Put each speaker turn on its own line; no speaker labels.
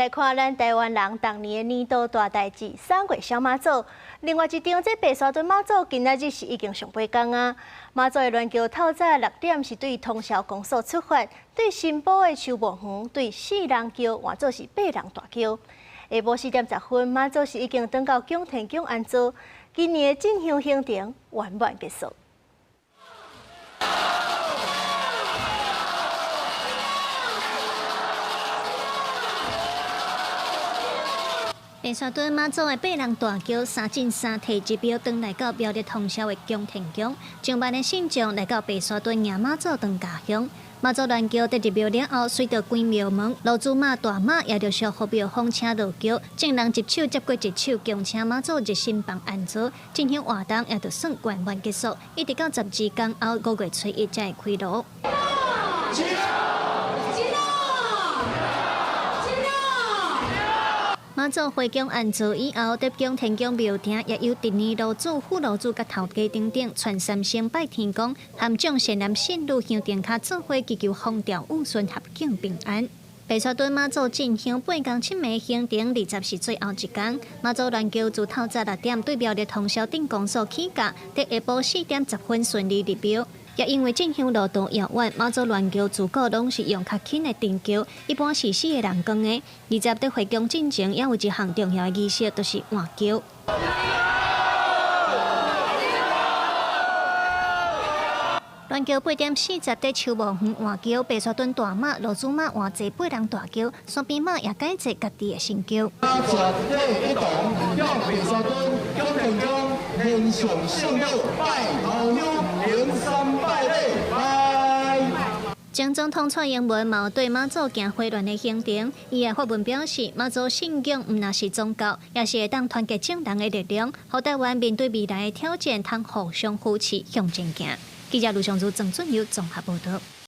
來看咱台灣人逐年的年度大代誌，三月痟媽祖。另外一場這白沙屯媽祖今仔日是已經上八工啊。媽祖的鑾轎透早6點是對通霄公所出發，對新埔的秋望園，對四人轎換做是八人大轎。下晡4點10分，媽祖是已經轉到蔣天宮安座。今年的進香行程圓滿結束。
白沙屯媽祖的八人大轎三進三退一廟，轉來到苗栗通霄的蔣天宮，上萬的信眾來到白沙屯迎媽祖轉家鄉。媽祖鑾轎佇入廟了後，隨著關廟門，羅珠媽、大媽也陸續扶廟風車落轎，眾人一手接過一手，恭請媽祖入新房安座。進香活動也就算圓滿結束，一直到12工後5月初1才會開鑼。媽祖回宮安座以後，佇蔣天宮廟埕也有值年爐主、副爐主佮頭家等等，傳三聲拜天公，含眾善男信女香燈跤做伙祈求風調雨順、合境平安。白沙屯媽祖進香八工七暝行程，20是最後一工。媽祖鑾轎自透早6點對苗栗通霄鎮公所起駕，佇下晡4點10分順利入廟。也因為進香路途遙遠，媽祖鑾轎自古攏是用較輕的長轎，一般是四個人扛的。20佇回宮進前，也有一項重要的儀式，就是換轎。鑾轎8點40佇秋望園換轎，白沙屯大媽、羅珠媽換坐八人大轎，山邊媽也改坐家己的新轎。
全體一同向白沙屯蔣天宮獻上聖禮，拜頭香，行三拜禮，拜。
前總統蔡英文嘛有對媽祖行花蓮的行程，伊也發文表示，媽祖信仰毋但是宗教，也是會當團結眾人的力量，予台灣面對未來的挑戰，通互相扶持向前行。記者盧尚如、鄭俊友綜合報導。